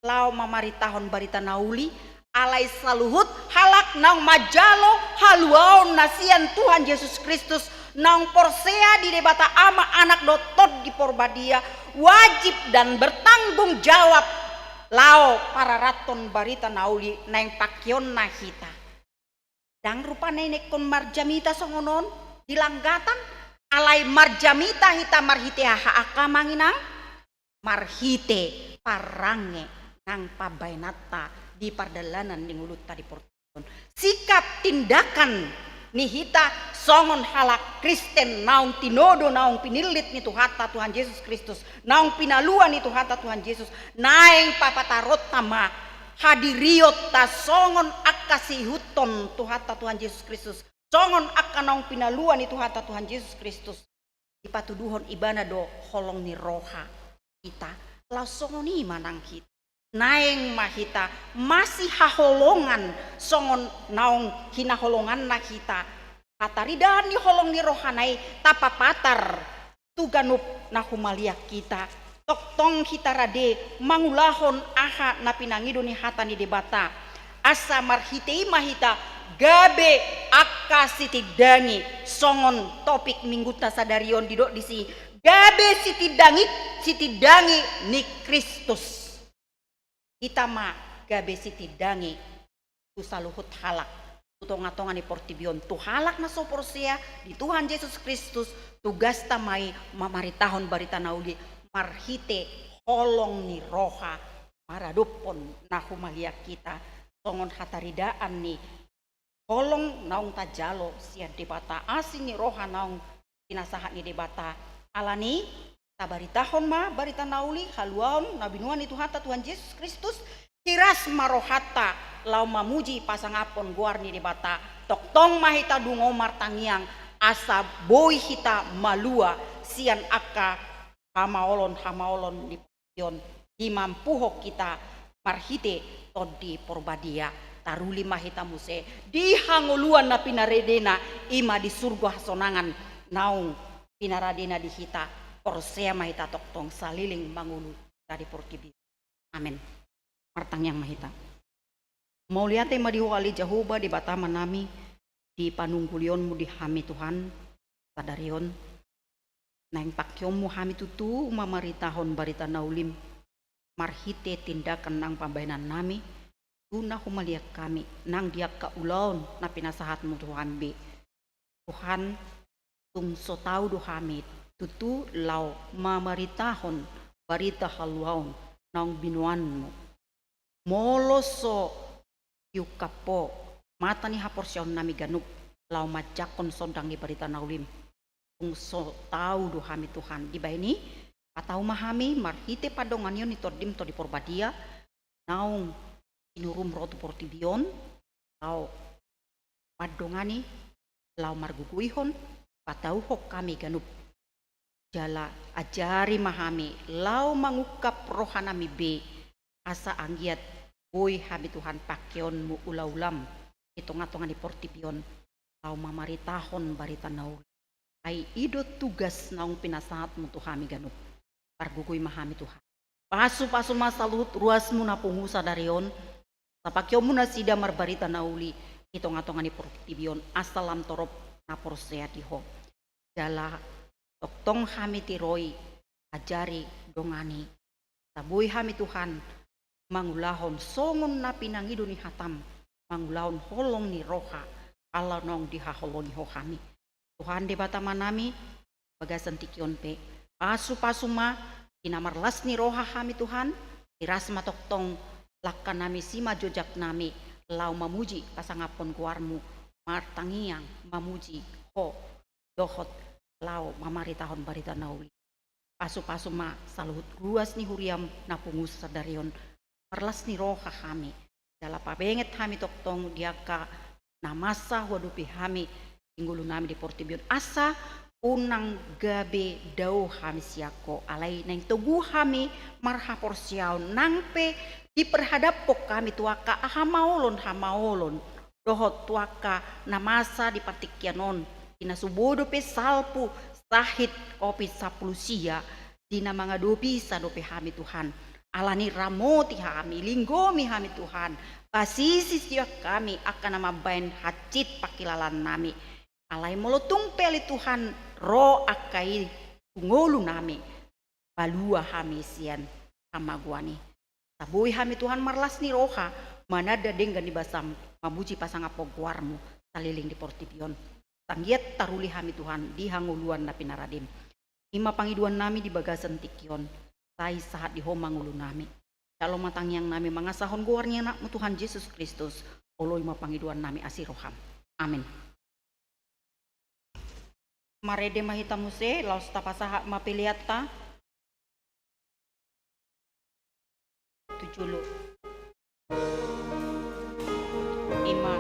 laho mamaritahon barita na uli, alai saluhut halak naung manjalo haluaon na sian Tuhan Jesus Kristus, naung porsea di Debata Ama, Anak dohot Tondi Parbadia, wajib dan bertanggung jawab laho pararathon barita na uli naeng pangkeonna hita. Ndang rupani ingkon marjamita songon on di langgatan, alai marjamita hita marhite aha angka amang inang? Marhite parange nang pambahenanta di pardalanan ni ngolunta di portibi on. Sikap tindakan ni hita songon halak Kristen naung tinodo, naung pinillit ni Tuhanta Tuhan Jesus Kristus, naung pinalua ni Tuhanta Tuhan Jesus, naeng papataronta ma hadirionta songon angka siihuthon Tuhanta Tuhan Jesus Kristus, songon angka naung pinalua ni Tuhanta Tuhan Jesus Kristus. Dipatuduhon Ibana do holong ni roha hita, laos songon i ma nang hita. Naeng ma hita masihaholongan songon naung hinaholonganna hita. Hataridaan ni holong ni rohana i tapapatar tu ganup na humaliang hita. Tongtong hita rade mangulahon aha na pinangido ni hata ni Debata. Asa marhite i ma hita gabe angka sitindangi, songon topik minggunta sadari on didok disi, gabe sitindangi, sitindangi ni Kristus. Hita ma gabe sitindangi tu saluhut halak, tu tongatonga ni portibi on, tu halak na so porsea di Tuhan Jesus Kristus. Tugasta ma i mamaritahon barita na uli marhite holong ni roha maradophon na humaliang hita, songon hataridaan ni holong naung tajalo sian Debata, asi ni roha naung pinasahat ni Debata. Alani i, tabaritahon ma barita na uli, haluaon na binoan ni Tuhanta Tuhan Jesus Kristus. Hiras ma rohanta laho mamuji pasangaphon goar ni Debata. Tongtong ma hita dungo martangiang asa boi hita malua sian angka hamaolon-hamaolon ni portibi on, dimampuhon hita marhite Tondi Parbadia. Taruli ma hita muse di hangoluan na pinaradena, i ma di surgo hasonangan naung pinaradena di hita. Porsea ma hita tongtong saleleng mangolu hita di portibi. Amen. Martangiang ma hita. Mauliate ma di Ho ale Jahowa Debata Amanami, di panunggulionmu di hami Tuhan, sadari on. Naeng pakeonmu hami tutu mamaritahon barita na ulim, marhite tindakan nang pambahenannami, tu na humaliang hami, nang di angka ulaon na pinasahatmu tu hami be. Tuhan, tung so tau do hami tutu laho mamaritahon barita haluaon naung binoanmu. Molo so iungkap Ho mata ni haporseaonnami ganup laho manjangkon sondang ni barita na ulim, tung so tau do hami Tuhan. Dibahen i, patau ma hami marhite pandonganion ni Tondim Tondi Porbadia, naung sinurumu ro tu portibi on, laho mandongani, laho margogoihon, patauhon hami ganup. Jala ajari ma hami laho mangungkap rohanami be, asa anggiat boi hami Tuhan pakeonmu ulaulaM di tongatonga ni portibi on, laho mamaritahon barita na ulim. Ai i do tugas naung pinasahatmu tu hami ganup. Pargogoi ma hami Tuhan. Pasupasu ma saluhut ruasmu na pungu sadari on, asa pakeonmu nasida marbarita na uli di tongatonga ni portibi on, asa lam torop na porsea di Ho. Jala tongtong hami tiroi, ajari, dongani. Asa boi hami Tuhan mangulahon songon na pinangido ni hataM, mangulahon holong ni roha, ala naung dihaholongi Ho hami. Tuhan Debata Amanami, bagasan tingki on pe, pasupasu ma di na marlas ni roha hami Tuhan, diras ma tongtong langkanami, simanjojaknami, laho mamuji pasangaphon goarmu, martangiang, mamuji Ho, dohot laho mamaritahon barita na uli. Pasupasu ma saluhut ruas ni huriaM na pungu sadari on, marlas ni roha hami. Jala pabenget hami tongtong di angka na masa huadopi hami di ngolunami di portibi on, asa unang gabe dao hami sian Ho, alai naeng togu hami marhaporseaon, nang pe diperhadaphon hami tu angka hamaolon-hamaolon, dohot tu angka na masa di partingkian on, di na subodo pe salpu sahit covid sampulu sia, di na mangadopi i sadope hami Tuhan. Alani i ramoti hami, linggomi hami Tuhan, pasisi sian hami angka na mambahen hansit panghilalaannami. Alai molo tung pe ale Tuhan ro angka i tu ngolunami, palua hami sian hamagoan i. Asa boi hami Tuhan marlas ni roha, mananda denggan ni basaM, mamuji pasangaphon goarmu saleleng di portibi on. Asa anggiat taruli hami Tuhan di hangoluan na pinaradeM. I ma pangidoannami di bagasan tingki on, sai sahat di Ho ma ngolunami. Jalo ma tangiangnami mangasahon goar ni AnakMu Tuhan Jesus Kristus, oloi ma pangidoannami asi rohaM. Amen. Marende ma hita muse, laos tapasahat ma peleanta. Tu jolo. I ma.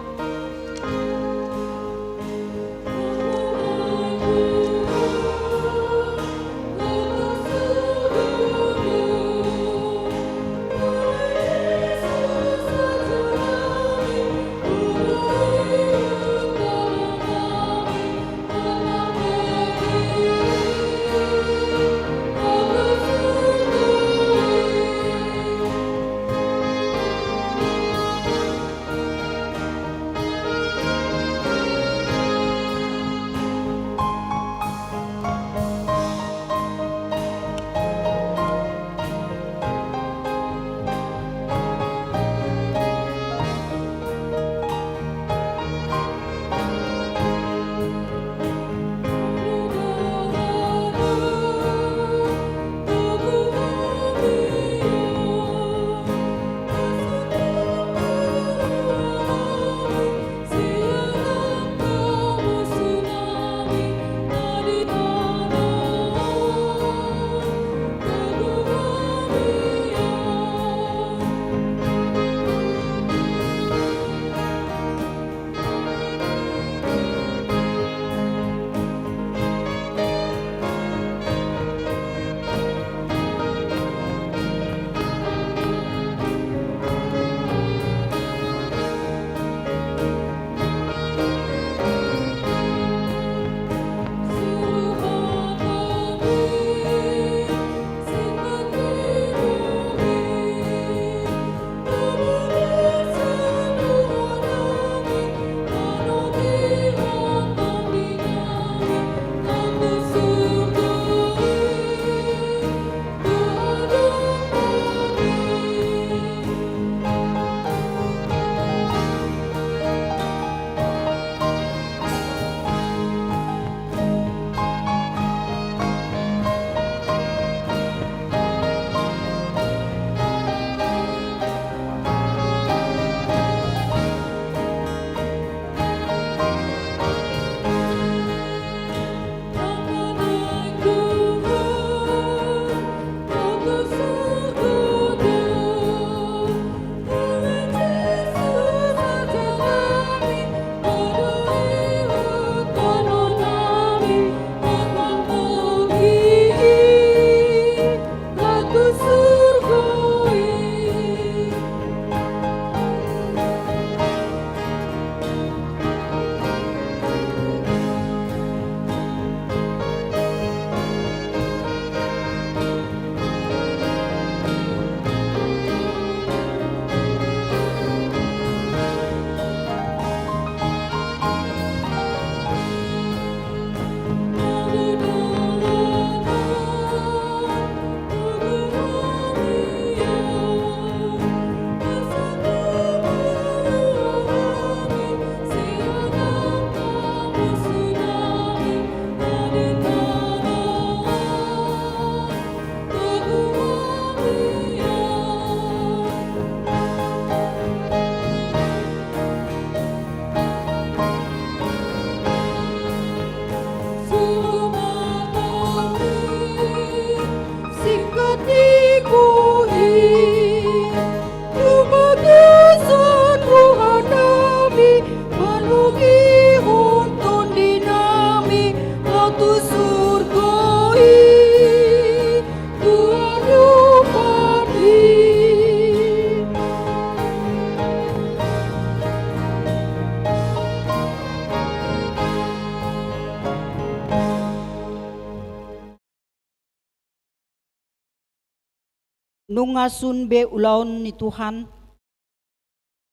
Nunga sun be ulaon ni Tuhan,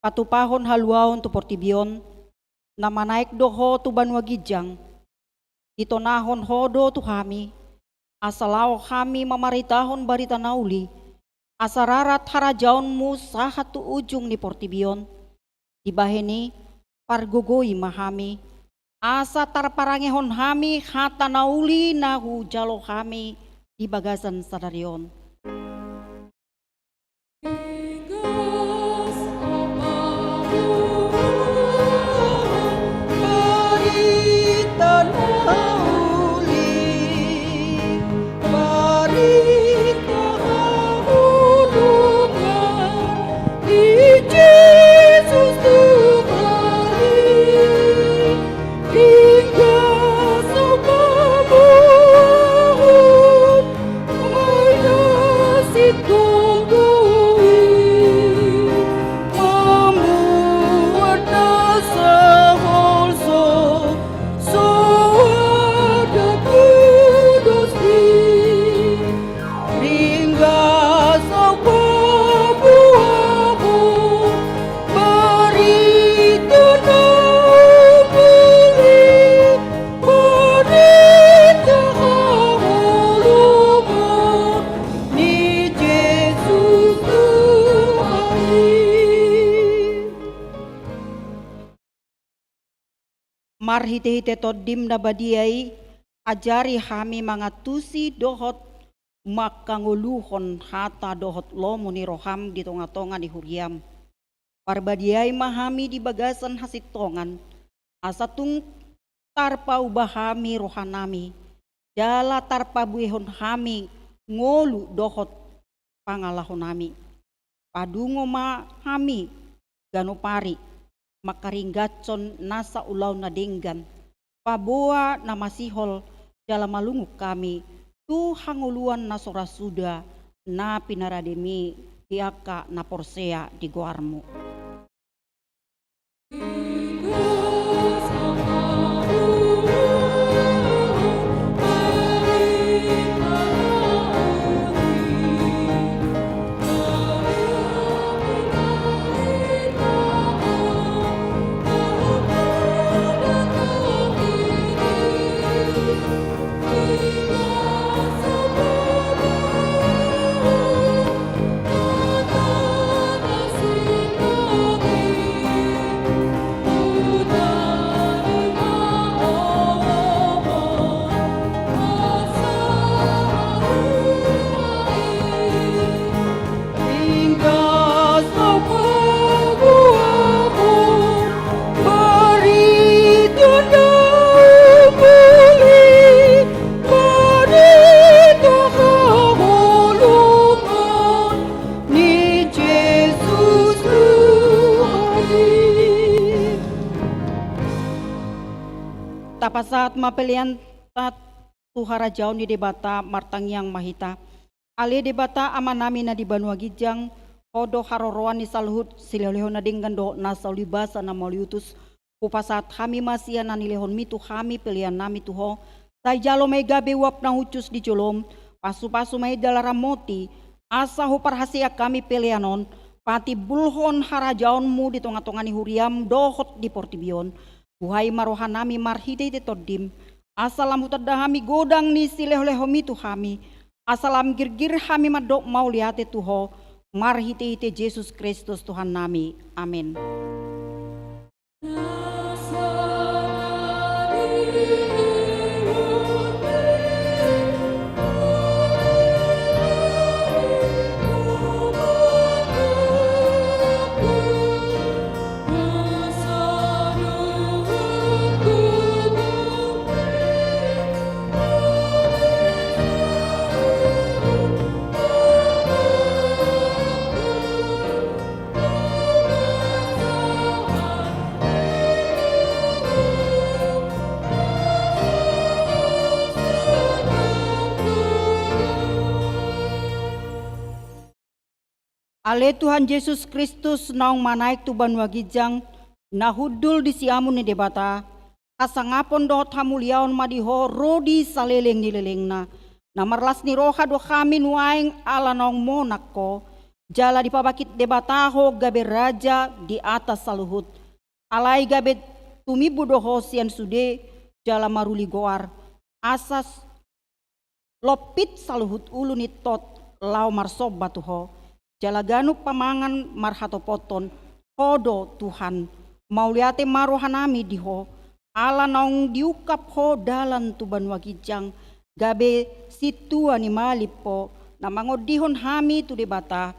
patupahon haluaon tu portibi on, na manaek do Ho tu banua ginjang. Ditonahon Ho do tu hami, asa laho hami mamaritahon barita na uli, asa rarat harajaonMu sahat tu ujung ni portibi on. Dibahen i, pargogoi ma hami, asa tarparangehon hami hata na uli na hujalo hami di bagasan sadari on. Marhitehite TondiM na badia i, ajari hami mangantusi dohot mangkangoluhon hata dohot lomo ni rohaM di tongatonga ni huriaM. Parbadiai ma hami di bagasan hasintongan, asa tung tarpauba hami rohanami, jala tarpabuehon hami ngolu dohot pangalahonami. Padungo ma hami ganup ari, mangkaringgashon nasa ulaon na denggan, paboa na masihol jala malungun hami tu hangoluan na so ra suda na pinaradeMi di angka na porsea di goarMu. Tapasahat ma pelean ta tu harajaon ni Debata, martangiang ma hita. Ale Debata Amanami na di banua ginjang, Ho do haroroan ni saluhut silehonlehon na denggan dohot nasa ulibasa na mauliutus. Hupasahat hami ma sian na nilehonMi tu hami peleannami tu Ho, sai jalo ma i gabe uap na hushus di joloM, pasupasu ma i jala ramoti, asa huparhaseang hami pelean on patimbulhon harajaonMu di tongatonga ni huriaM dohot di portibi on. Buhai ma rohanami marhitehite TondiM, asa lam hutanda hami godang ni silehonlehonMi tu hami, asa lam girgir hami mandok mauliate tu Ho, marhitehite Jesus Kristus Tuhannami. Amen. Ale Tuhan Jesus Kristus, naung manaek tu banua ginjang, na hundul di siamun ni Debata, hasangapon dohot hamuliaon ma di Ho ro di saleleng ni lelengna. Na marlas ni roha do hami nuaeng ala naung monang ho, jala dipabangkit Debata ho gabe raja di atas saluhut. Alai gabe tumimbo do ho sian sude jala maruli goar, asa lompit saluhut ulu ni tot laho marsomba tu ho. Jala ganup pamangan marhatopothon, ho do Tuhan. Mauliate ma rohanami di ho, ala naung diungkap ho dalan tu banua ginjang, gabe sintua ni malim ho, na mangondihon hami tu Debata.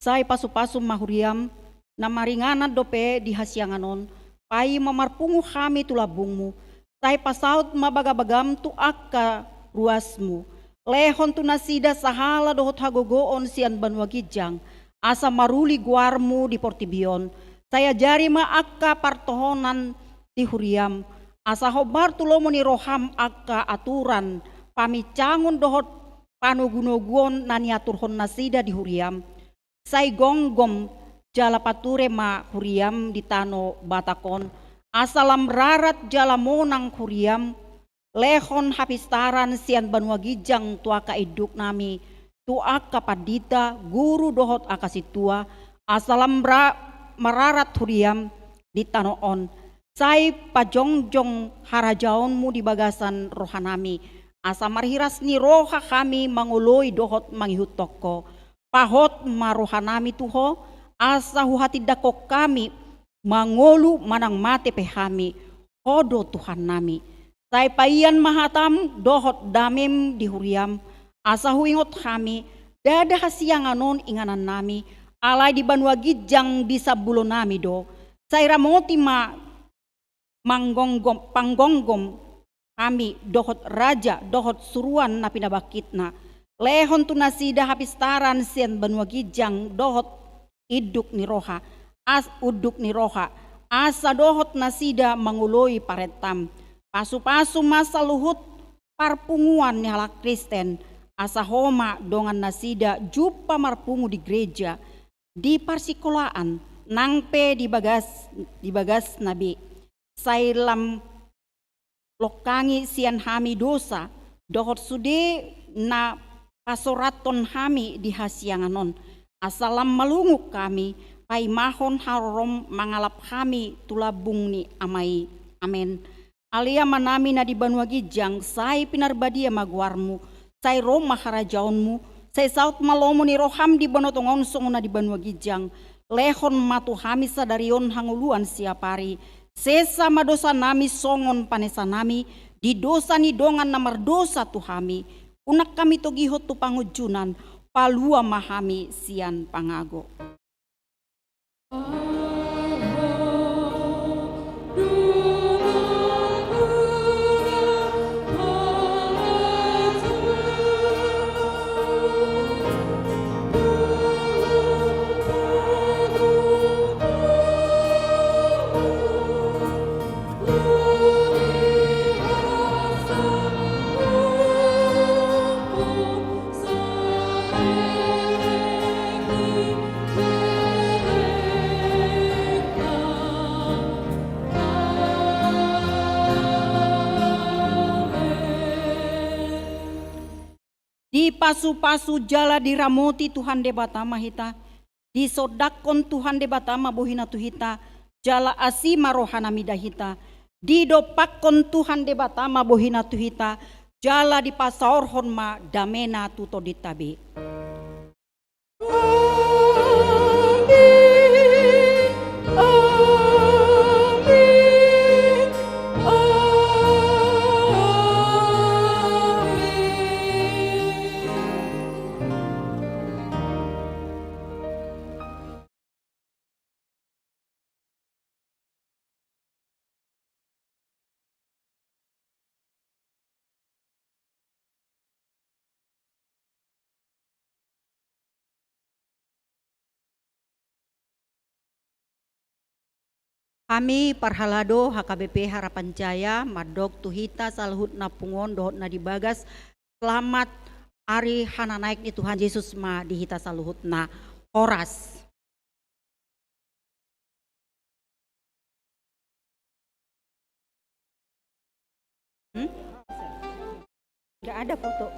Sai pasupasu ma huriam, na maringanan dope di hasiangan on, paima marpungu hami tu lambungmu. Sai pasaut ma bagabagam tu angka ruasmu. Lehon tu nasida sahala dohot hagogoon sian banua ginjang, asa maruli goarmu di portibi on. Sai ajari ma angka partohonan di huriam, asa hombar tu lomo ni roham angka aturan paminsangon dohot panogunoguon na niaturhon nasida di huriam. Sai gomgom jala pature ma huriam di tano Batak on, asa lam rarat jala monang huriam. Lehon hapistaran sian banua ginjang tu angka induknami, tu angka pandita, guru dohot angka sintua, asa lam ra-, mararat huriam di tano on. Sai pajongjong harajaonmu di bagasan rohanami, asa marhiras ni roha hami mangoloi dohot mangihuthon ho. Pahot ma rohanami tu ho, asa huhatindangkon hami mangolu manang mate pe hami, ho do Tuhannami. Sai paian ma hatam dohot damem di huriam, asa huingot hami, ndada hasiangan on inganannami, alai di banua ginjang di sambulonami do. Sai ramoti ma manggomgom, panggomgom hami dohot raja dohot suruan na pinabangkitna. Lehon tu nasida hapistaran sian banua ginjang dohot induk ni roha, as-, unduk ni roha, asa dohot nasida mangoloi parentam. Pasupasu ma saluhut parpunguan ni halak Kristen, asa ho ma dongan nasida jumpa marpungu di gereja, di parsikolaan, nang pe di bagas, di bagasna be. Sai lam longkangi sian hami dosa, dohot sude na pasorathon hami di hasiangan on. Asa lam malungun hami, paimahon harorom mangalap hami tu lambung ni Ama i. Amen. Ale Amanami na di banua ginjang, sai pinarbadia ma goarmu, sai ro ma harajaonmu, sai saut ma lomo ni roham di banua tonga on songon na di banua ginjang. Lehon ma tu hami sadari on hangoluan siapari. Sesa ma dosanami songon panesanami di dosa ni dongan na mardosa tu hami. Unang hami togihon tu pangunjunan, palua ma hami sian pangago. Dipasupasu jala diramoti Tuhan Debata ma hita, disondangkon Tuhan Debata ma bohina tu hita, jala asi ma rohana mida hita, didompakkon Tuhan Debata ma bohina tu hita, jala dipasaorhon ma damena tu tondinta be. Amin. Amin. Amin. Hami parhalado H K B P Harapan Jaya mandok tu hita saluhutna pungu on dohot na di bagas, selamat ari hananaek ni Tuhan Jesus ma di hita saluhutna. Horas. Hmm? Ada foto.